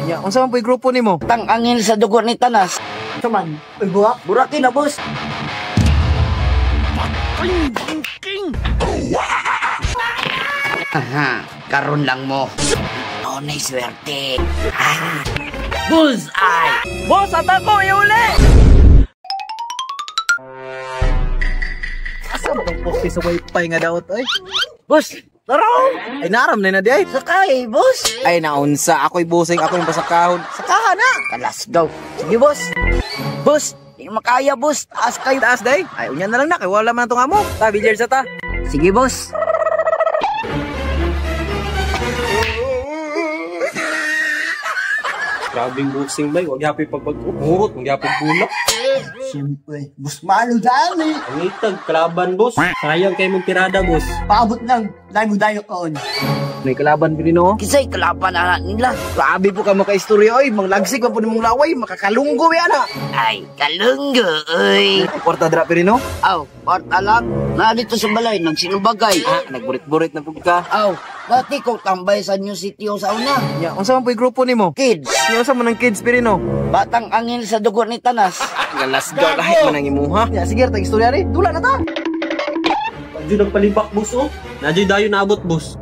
Nya, unsa man po'y grupo nimo? Tang angin sa dugo ni Tanas. Saman, uy buwak. Buraki na, boss. Aha, karon lang mo. Oh, nay swerte. Ah. Bullseye! Boss, atako iuli. Asa ba tong poste sa wifi nga daot ay? Boss, tara! Ay naram na na di ay. Sakay, boss. Ay naunsa, ako'y busing, ako yung pasakahon. Sakahan na. Kalasgaw. Sige, boss. Boss, di makaya, boss. Taas kayo. Taas day. Ay unya na lang na kay wala man tong amo. Ta billiard sa ta. Sige, boss. Grabing boxing bay, wag happy pagbag-o. Murot, wag happy bulak. Siyempre, boss malo dami. Ang itag, kalaban boss. Sayang kay mong tirada boss. Paabot lang, dahil mo dayo on. May kalaban Pirino. Kisay kalaban na nila. Grabe po ka makaistorya oy, manglagsik pa po nimong laway, makakalunggo ya na. Ay, kalunggo, oy. Kwarta dra Pirino. Aw, kwarta lang. Na dito sa balay, nagsinubagay. Ah, nagburit-burit na pud ka. Aw, dati ko tambay sa New City o sa una. Nya, unsa man po'y grupo nimo? Kids, Nya unsa man ang kids Pirino? batang angin sa dugo ni Tanas. Galasgaw lahi man ang imuha. Nya sige tag istorya ri. Dula na ta. Adyo nagpalibak boss oh. Nadyo dayon naabot boss.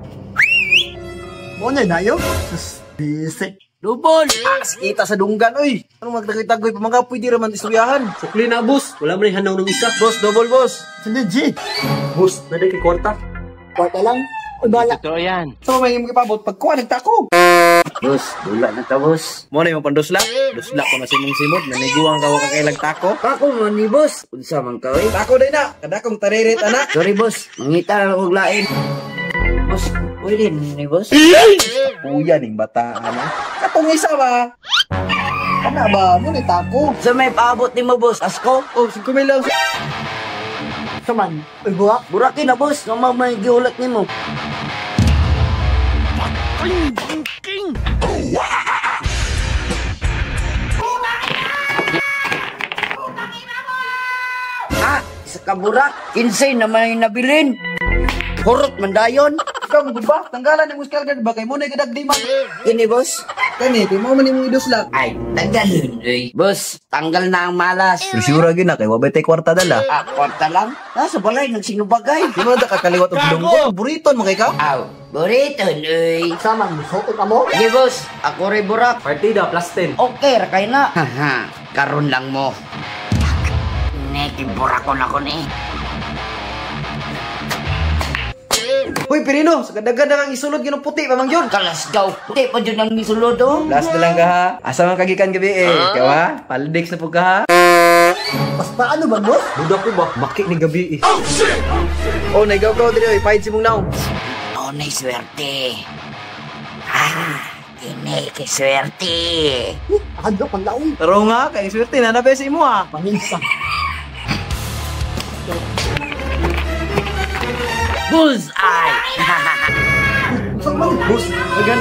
Mo na dayo? Sus, basic. Lubol! Ah, kita sa dunggan oy. Anong magtagoy-tagoy pa mga pwede ra man istoryahan. Sukli na boss. Wala man hanaw ng isa. Boss, double boss. Sige, G. Boss, naday kay kwarta. Kwarta lang. Uy, bala. Sa may imong gipabot pagkuha nagtako. Boss, dula na ta, boss. Mo na imong pandusla. Dusla ko na sa imong simod, naniguang ka wa ka kailag tako. Kako mo ni boss. Unsa man ka, oy? Tako day na, kadakong taririt anak. Sorry, boss. Mangita na og lain. Boss, pwede ni boss? Kuya ning bata ana. Katong isa ba? Ana ba mo ni tako? Sa may paabot ni mo, boss. Asko? Oh, 5,000 lang. Saman, uy buwak. Buraki na, boss. Nga may giulat ni mo. Ah, isa ka burak. Kinsay na may nabilin. Hurot man dayon. Ikaw mo ba? Tanggalan ni muskal ba kay mo na gadagdi man. Kini, boss. Kani kay mo man imong idusla. Ay, tanggalin. Uy. Boss, tanggal na ang malas. Pero sure gyud na kay wa bay tay kwarta dala. Ah, kwarta lang. Nasa balay, nagsinubagay. Di mo na kakaliwat og dunggo. Buriton mo kay ka. Aw, buriton, uy. Saman, musuot amo. Sige, boss. Ako rin burak. Partida plus 10. Okay, rakay na. Haha, karon lang mo. Neki, burakon ako ni. Hoy Pirino, sa kadagan na kang isulod ginong puti pa man gyud. Kalasgaw. Puti pa dyan ang isulod, oh. Last na lang ka ha. Asa man kagikan gabi eh. Ikaw ha? Paldex na po ka ha. Mas paano ba, boss? Duda ko ba? Maki ni gabi eh. Oh, naigaw-gaw diri oy, pahid si mong naong. Oh, nay swerte. Ah, kini kay swerte. Akadlok ang laong. Taro nga, kay swerte na nabes imo ha. Manginsa. Bullseye! Saman, Boss, agan.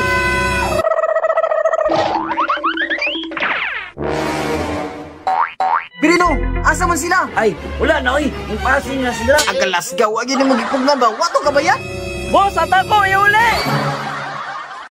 Pirino, asa man sila? Ay, wala na, oy. Impasin na sila. Ang galasgaw, agi ni mo gipugnan ba? Wato ka ba yan? Boss, atako iuli.